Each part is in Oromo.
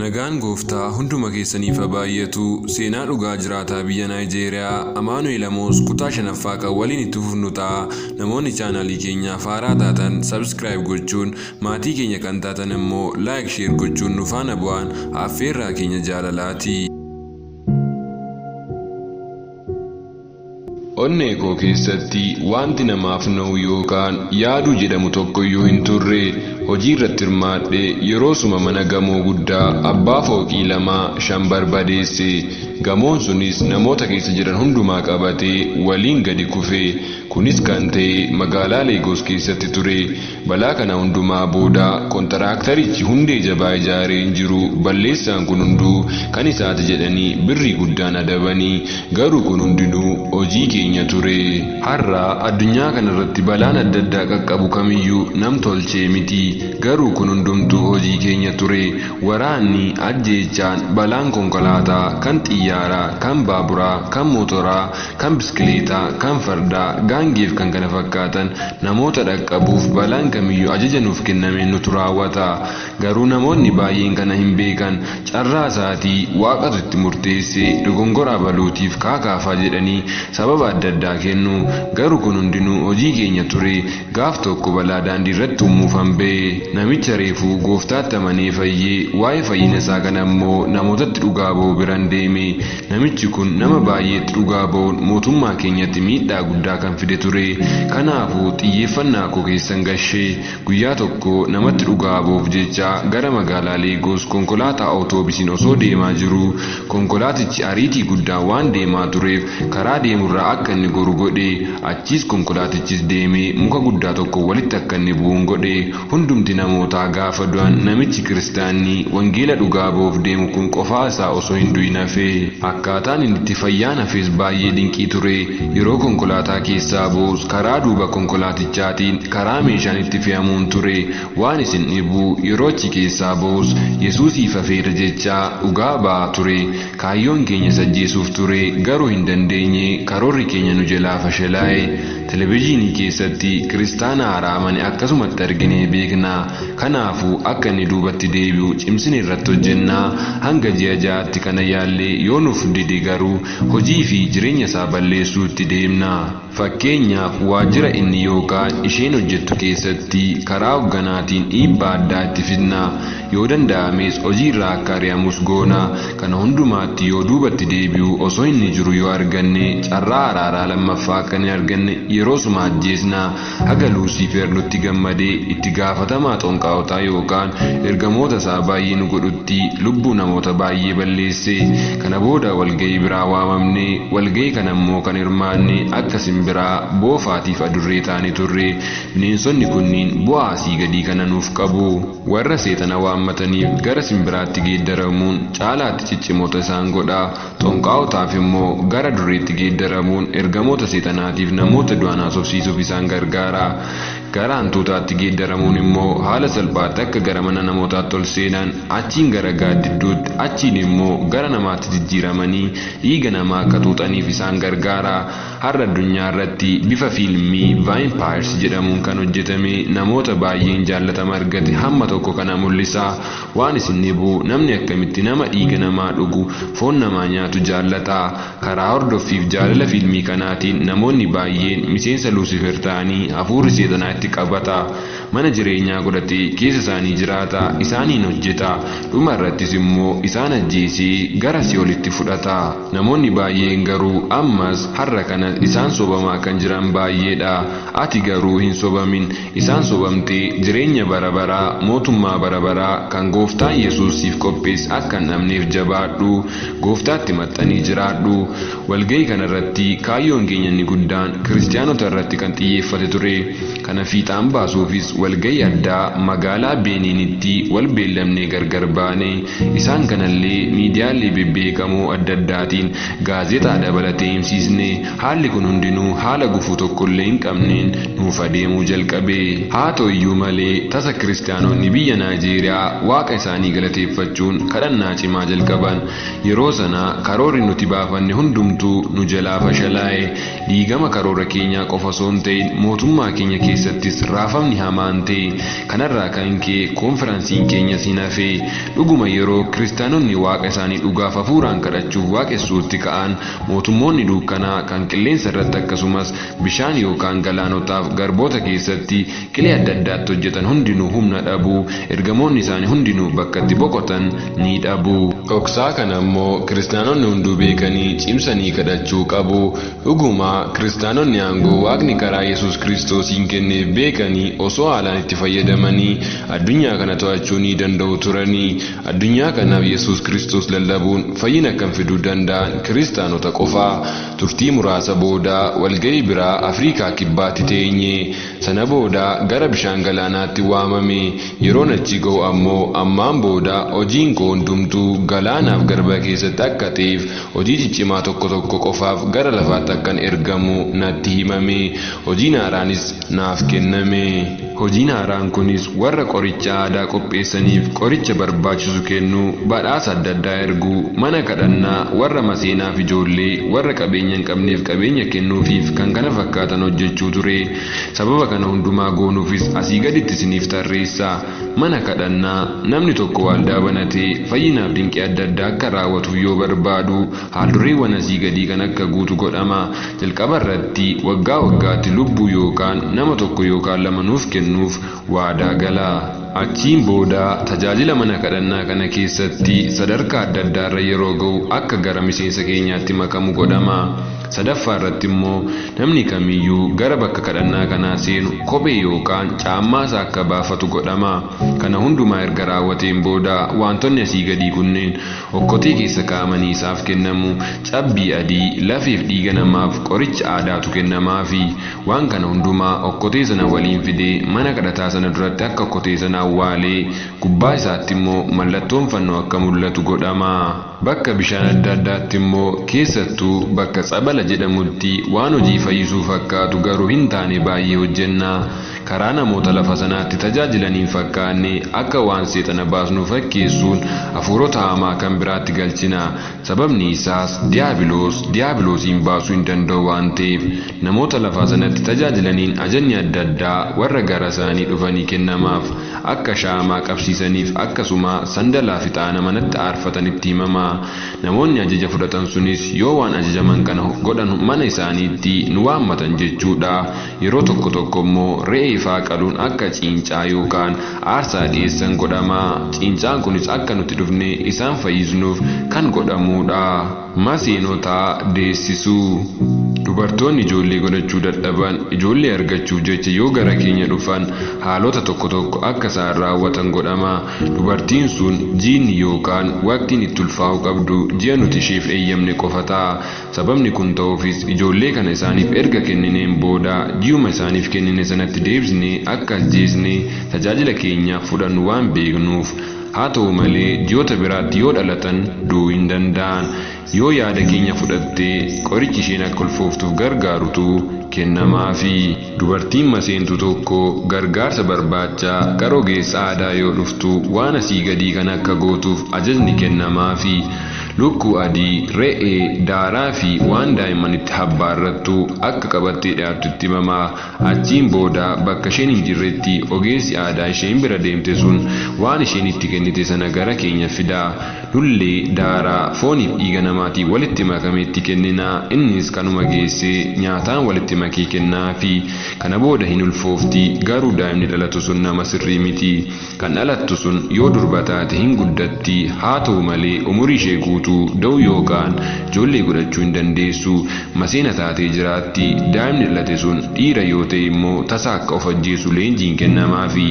Nagaan Gooftaa hunduma keessaniif haa baay'atu. Seenaa dhugaa jiraataa biyya Naayijeeriyaa Amaanu'el Amoos kutaa shanaffaa kan waliin itti fufnu ta'a. Namoonni chaanaalii keenyaaf haaraa taatan subscribe gochuun, maatii keenya kan taatan immoo like share gochuun nu faana bu'aan affeerraa keenya jaalalaati. Onnee koo keessatti wanti namaaf na'u yookaan yaaduu jedhamu tokkoyyuu hin turre. Hojii irratti hirmaadhee yeroosuma mana gamoo guddaa abbaa fooqii 2, 5 barbadeesse. Gamoon sunis namoota keessa jiran hundumaa qabatee waliin gadi kufe. Kunis kan ta'e magaalaa Leegoos keessatti ture. Balaa kana hundumaa booda kontaraaktarichi hundee jabaa ijaaree hin jiru, balleessaan kun hunduu kan isaati jedhanii birrii guddaan adabani. Garuu kun hundinuu hojii keenya ture. Har'a addunyaa kanarratti balaan adda addaa qaqqabu kamiyyuu nam-tolchee miti. Garuu kun hundumtuu hojii keenya ture. Waraanni, ajjeechaan, balaan konkolaataa, kan xiyyaaraa, kan baaburaa, kan motoraa, kan biskileetaa, kan fardaa, gaangeef kkf namoota dhaqqabuuf balaan kamiyyuu ajaja nuuf kennameen nutu raawwata. Garuu namoonni baay'een kana hin beekan. Carraa isaatii, Waaqatu itti murteesse, dogongora abaluutiif kaakaafaa jedhanii sababa adda addaa kennu. Garuu kun hundinuu hojii keenya ture. Gaaf tokko balaa daandii irratti uumuufan ba'e. Namicha reefu Gooftaatti amanee fayyee waa'ee fayyina isaa kana immoo namootatti dhugaa ba'u biran deeme. Namichi kun nama baay'eetti dhugaa ba'uun mootummaa keenyatti miidhaa guddaa kan fide ture. Kanaafuu xiyyeeffannaa koo keessan gashe. Guyyaa tokko namatti dhugaa ba'uuf jecha gara magaalaa Leegoos konkolaataa awutoobisiin osoo deemaa jiruu, konkolaatichi ariitii guddaan waan deemaa tureef karaa deemurraa akka inni goru godhe. Achiis konkolaatichis deemee muka guddaa tokkoon walitti akka inni bu'uun godhe. Hundumti namootaa gaafa du'an namichi Kiristaanni wangeela dhugaa ba'uuf deemu kun qofaa isaa osoo hin du'in hafe. Akkaataan inni itti fayyaan hafes baay'ee dinqii ture. Yeroo konkolaataa keessaa ba'us karaa duuba konkolaatichaatiin karaa meeshaan itti fe'amuun ture. Waan isin dhibu yeroo achi keessaa ba'us Yesuusiif hafeera jechaa dhugaa ba'aa ture. Kaayyoon keenya isa ajjeesuuf ture, garuu hin dandeenye, karoorri keenya nu jalaa fashalaa'e. Televizhiinii keessatti Kiristaana haaraa amane akkasumatti arginee beekna. Kanaafuu akka inni duubatti deebi'u cimsinee irratti hojjenna. Hanga ji'a ja'aatti kana yaallee yoo nuuf dide garuu hojii fi jireenya isaa balleessuutti deemna. Fakkeenyaaf waajjira inni yookaan isheen hojjettu keessatti karaa hogganaatiin dhiibbaa addaa itti fidna. Yoo danda'ames hojii irraa akka ari'amus goona. Kana hundumaatti yoo duubatti deebi'u osoo inni jiru yoo arganne carraa araaraa lammaffaa akka hin arganne yeroosuma ajjeesna. Haga Luusiifer nutti gammadee itti gaafatamaa xonqaawotaa yookaan ergamoota isaa baay'ee nu godhutti lubbuu namoota baay'ee balleesse. Kana booda walga'ii biraa waamamne. Walga'ii kana immoo kan hirmaanne akka simbiraa, boofaatiif adurree taane turre. Bineensonni kunniin bu'aa asii gadii kana nuuf qabu. Warra seexana waammataniif gara simbiraatti geeddaramuun caalaatti ciccimoota isaan godha. Xonqaawotaaf immoo gara adurreetti geeddaramuun ergamoota seexanaatiif namoota du'an haasofsiisuuf isaan gargaara. Gara hantuutaatti geeddaramuun immoo haala salphaatti akka gara mana namootaatti ol seenan, achiin gara gaaddidduutti, achiin immoo gara namaatti jijjiiramanii dhiiga namaa akka xuuxaniif isaan gargaara. Har'a addunyaa irratti bifa fiilmii Vampires jedhamuun kan hojjetame namoota baay'een jaallatama argate hamma tokko kana mul'isa. Waan isin dhibu namni akkamitti nama dhiiga namaa dhugu, foon namaa nyaatu jaallata? Karaa hordoffiif jaalala fiilmii kanaatiin namoonni baay'een miseensa Luusifer ta'anii hafuurri seexanaa itti qabata. Mana jireenyaa godhatee keessa isaanii jiraata, isaaniin hojjeta, dhuma irrattis immoo isaan ajjeesee gara si'oolitti fudhata. Namoonni baay'een garuu ammas har'a kanas isaan sobamaa kan jiran baay'eedha. Ati garuu hin sobamin. Isaan sobamtee jireenya bara baraa, mootummaa bara baraa kan Gooftaan Yesuus siif qopheesse akka hin dhabneef jabaadhu. Gooftaatti maxxanii jiraadhu. Walga'ii kana irratti kaayyoon keenya inni guddaan Kiristiyaanota irratti kan xiyyeeffate ture. Kana fiixaan baasuufis walga'ii addaa magaalaa Beeniinitti wal beellamnee gargar baane. Isaan kanallee miidiyaalee bebbeekamoo adda addaatiin gaazexaa dabalatee himsiisne. Haalli kun hundinuu haala gufuu tokkollee hin qabneen nuuf adeemuu jalqabe. Haa ta'u iyyuu malee tasa Kiristiyaanonni biyya Naayijeeriyaa Waaqa isaanii galateeffachuun kadhannaa cimaa jalqaban. Yeroo sana karoorri nuti baafanne hundumtuu nu jalaa fashalaa'e. Diigama karoora keenyaa qofa osoo hin ta'in mootummaa keenya keessattis raafamni hamaan waan ta'e. Kanarraa kan ka'e koonfiraansiin keenyas hin hafe. Dhuguma yeroo kiristaanonni waaqa isaanii dhugaaf hafuuraan kadhachuuf waaqessuutti ka'an, mootummoonni dukkanaa kan qilleensa irratti akkasumas bishaan yookaan galaanotaaf garboota keessatti qilee adda addaatti hojjetan hundinuu humna dhabu. Ergamoonni isaanii hundinuu bakka itti boqotan ni dhabu. Dhoksaa kana immoo kiristaanonni hunduu beekanii cimsanii kadhachuu qabu. Dhuguma kiristaanonni aangoo waaqni karaa Yesuus Kiristoosiin kenneef beekanii osoo haalaan itti fayyadamanii addunyaa kana to'achuu ni danda'u turanii. Addunyaa kanaaf Yesuus Kiristoos lallabuun fayyina kan fiduu danda'an kiristaanota qofaa. Turtii muraasa booda walga'ii biraa Afrikaa Kibbaatti teenye. Sana booda gara bishaan galaanaatti waamame. Yeroon achi ga'u ammoo ammaan booda hojiin koo hundumtuu galaanaaf garba keessatti akka ta'eef hojii ciccimaa tokko tokko qofaaf gara lafaatti akkan ergamu natti himame. Hojiin haaraanis naaf kenname. Hojiin haaraan kunis warra qoricha aadaa qopheessaniif qoricha barbaachisu kennuu, badhaasa adda addaa erguu, mana kadhannaa warra maseenaaf ijoollee, warra qabeenya hin qabneef qabeenya kennuufiif kan kana fakkaatan hojjechuu ture. Sababa kana hundumaa goonuufis asii gaditti isiniif tarreessa. Mana kadhannaa namni tokko waldaa banatee fayyinaaf dinqii adda addaa akka raawwatuuf yoo barbaadu haaldureewwan asii gadii kan akka guutu godhama. Jalqaba irratti waggaa waggaatti lubbuu yookaan nama tokko yookaan lama nuuf kennuuf waadaa gala. Achiin booda tajaajila mana kadhannaa kana keessatti sadarkaa adda addaarra yeroo ga'u akka gara miseensa keenyaatti makamu godhama. Sadaffaa irratti immoo namni kamiyyuu gara bakka kadhannaa kanaa seenu kophee yookaan caammaa isaa akka baafatu godhama. Kana hundumaa erga raawwateen booda wantoonni asii gadii kunneen okkotee keessa kaa'amanii isaaf kennamu. Cabbii adii, lafeef dhiiga namaaf qoricha aadaatu kennamaafi. Waan kana hundumaa okkotee sana waliin fidee mana kadhataa sana duratti akka okkotee sana awwaalee gubbaa isaatti immoo mallattoon fannoo akka mul'atu godhama. Bakka bishaan adda addaatti immoo keessattuu bakka tsabala jedhamutti waan hojii fayyisuu fakkaatu garuu hin taane baay'ee hojjenna. Karaa namoota lafa sanaatti tajaajilaniin fakkaanne akka waan seexana baasnu fakkeessuun hafuurota hamaa kan biraatti galchina. Sababni isaas diyaabiloos diyaabiloosiin baasuu hin danda'u waan ta'eef namoota lafa sanatti tajaajilaniin ajajni adda addaa warra gara isaanii dhufanii kennamaaf akka shaamaa qabsiisaniif akkasuma sandalaa fi xaana manatti aarfatanitti himama. Namoonni ajaja fudhatan sunis yoo waan ajajaman kana godhan mana isaaniitti nu waammatan jechuudha. Yeroo tokko tokko immoo re'ee faa qaluun akka ciincaa yookaan aarsaa dhiyeessan godhama. Ciincaan kunis akka nuti dhufne isaan fayyisnuuf kan godhamudha. Maseenotaa deessisuu. Dubartoonni ijoollee godhachuu dadhaban ijoollee argachuuf jecha yoo gara keenya dhufan haalota tokko tokko akka isaan raawwatan godhama. Dubartiin sun jiinni yookaan waqtiin itti ulfaa'uu qabdu ji'a nuti isheef eeyyamne qofa ta'a. Sababni kun ta'uufis ijoollee kana isaaniif erga kennineen booda ji'uma isaaniif kennine sanatti deebisnee akka ajjeesne tajaajila keenyaaf fudhannu waan beeknuuf. Haa ta'u malee ji'oota biraatti yoo dhalatan du'uu hin danda'an. Yoo yaada keenya fudhattee qorichi isheen akka ulfooftuuf gargaarutu kennamaafi. Dubartiin maseentu tokko gargaarsa barbaacha gara ogeessa aadaa yoo dhuftu waan asii gadii kan akka gootuuf ajajni kennamaafi. Lukkuu adii, re'ee, daaraa fi waan daa'imman itti habbaarrattu akka qabattee dhiyaattu itti himama. Achiin booda bakka isheen hin jirretti ogeessi aadaa isheen bira deemte sun waan isheen itti kennite sana gara keenya fida. Nullee daaraa fooniif dhiiga namaatiin walitti makame itti kennina. Innis kanuma geessee nyaataan walitti makee kennaafi. Kana booda hin ulfoofti, garuu daa'imni dhalatu sun nama sirrii miti. Kan dhalattu sun yoo durba taate hin guddatti, haa ta'u malee umurii ishee guutuu da'uu yookaan ijoollee godhachuu hin dandeessu. Maseena taatee jiraatti. Daa'imni dhalate sun dhiira yoo ta'e immoo tasa akka of ajjeesu leenjiin kennamaafi.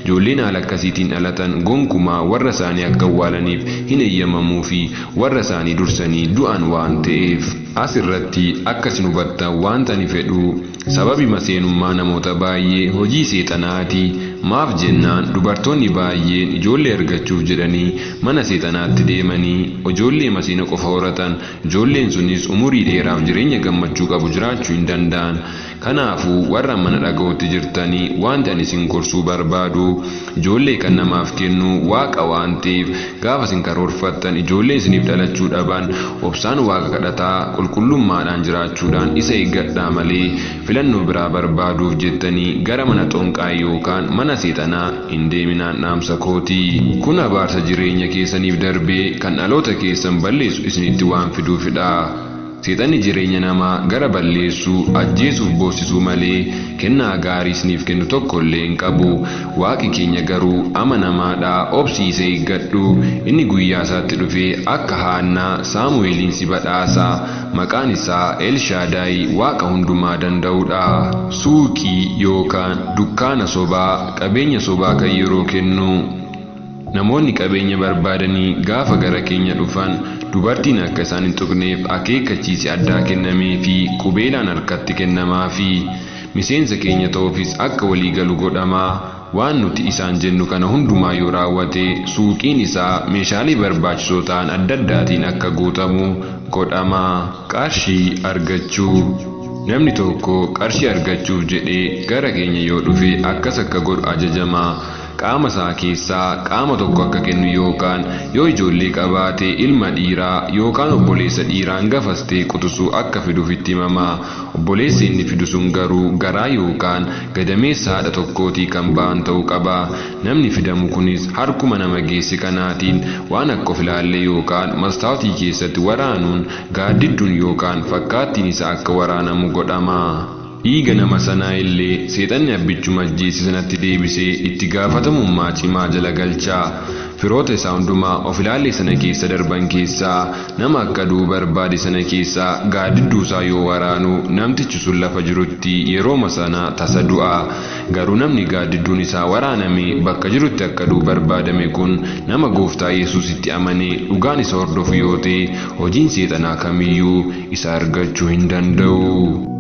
Ijoolleen haala akkasiitiin dhalatan gonkumaa warra isaanii akka awwaalaniif hin eeyyamamuufi warra isaanii dursanii du'an waan ta'eef. As irratti akka isin hubattan wanta ani fedhu sababi maseenummaa namoota baay'ee hojii seexanaati. Maaf jennaan dubartoonni baay'een ijoollee argachuuf jedhanii mana seexanaatti deemanii ijoollee maseena qofa horatan. Ijoolleen sunis umurii dheeraaf jireenya gammachuu qabu jiraachuu hin danda'an. Kanaafuu warra mana dhaga'utti jirtanii wanti ani isin gorsuu barbaadu ijoollee kan namaaf kennu waaqa waan ta'eef gaafa isin karoorfattan ijoollee isiniif dhalachuu dhaban obsaan waaqa kadhataa qulqullummaadhaan jiraachuudhaan isa eeggadhaa malee filannoo biraa barbaaduuf jettanii gara mana xonqaa yookaan mana Mana seexanaa hin deeminaan dhaamsa kooti. Kun abaarsa jireenya keessaniif darbee kan dhaloota keessan balleessu isinitti waan fiduufidha. Seexanni jireenya namaa gara balleessuu, ajjeesuuf boossisuu malee kennaa gaarii isiniif kennu tokko illee hin qabu. Waaqi keenya garuu amanamaadha, obsiisee eeggadhu. Inni guyyaa isaatti dhufee akka Haannaa Saamu'eeliin si badhaasa. Maqaan isaa Elshaadaay Waaqa hundumaa danda'udha. Suuqii yookaan dukkaana sobaa, qabeenya sobaa kan yeroo kennu. Namoonni qabeenya barbaadanii gaafa gara keenya dhufan dubartiin akka isaan hin tuqneef akeekkachiisi addaa kennamee fi qubeelaan harkatti kennamaafi miseensa keenya ta'uufis akka walii galu godhama. Waan nuti isaan jennu kana hundumaa yoo raawwate suuqiin isaa meeshaalee barbaachisoo ta'an adda addaatiin akka guutamu godhama. Qarshii argachuu. Namni tokko qarshii argachuuf jedhee gara keenya yoo dhufe akkas akka godhu ajajama. Qaama isaa keessaa qaama tokko akka kennu yookaan yoo ijoollee qabaate ilma dhiiraa yookaan obboleessa dhiiraa hangafas ta'e quxisuu akka fiduuf itti himama. Obboleessi inni fidu sun garuu garaa yookaan gadameessa haadha tokkootii kan ba'an ta'uu qaba. Namni fidamu kunis harkuma nama geesse kanaatiin waan akka of ilaallee yookaan mastaawotii keessatti waraanuun gaaddidduun yookaan fakkaattiin isaa akka waraanamu godhama. Dhiiga nama sanaa illee seexanni abbichuma ajjeese sanatti deebisee itti gaafatamummaa cimaa jala galcha. Firoota isaa hundumaa of ilaallee sana keessa darban keessaa nama akka du'u barbaade sana keessaa gaaddidduu isaa yoo waraanu namtichi sun lafa jirutti yerooma sana tasa du'a. Garuu namni gaaddidduun isaa waraaname bakka jirutti akka du'u barbaadame kun nama gooftaa Yesuusitti amanee dhugaan isa hordofu yoo ta'e hojiin seexanaa kamiyyuu isa argachuu hin danda'u.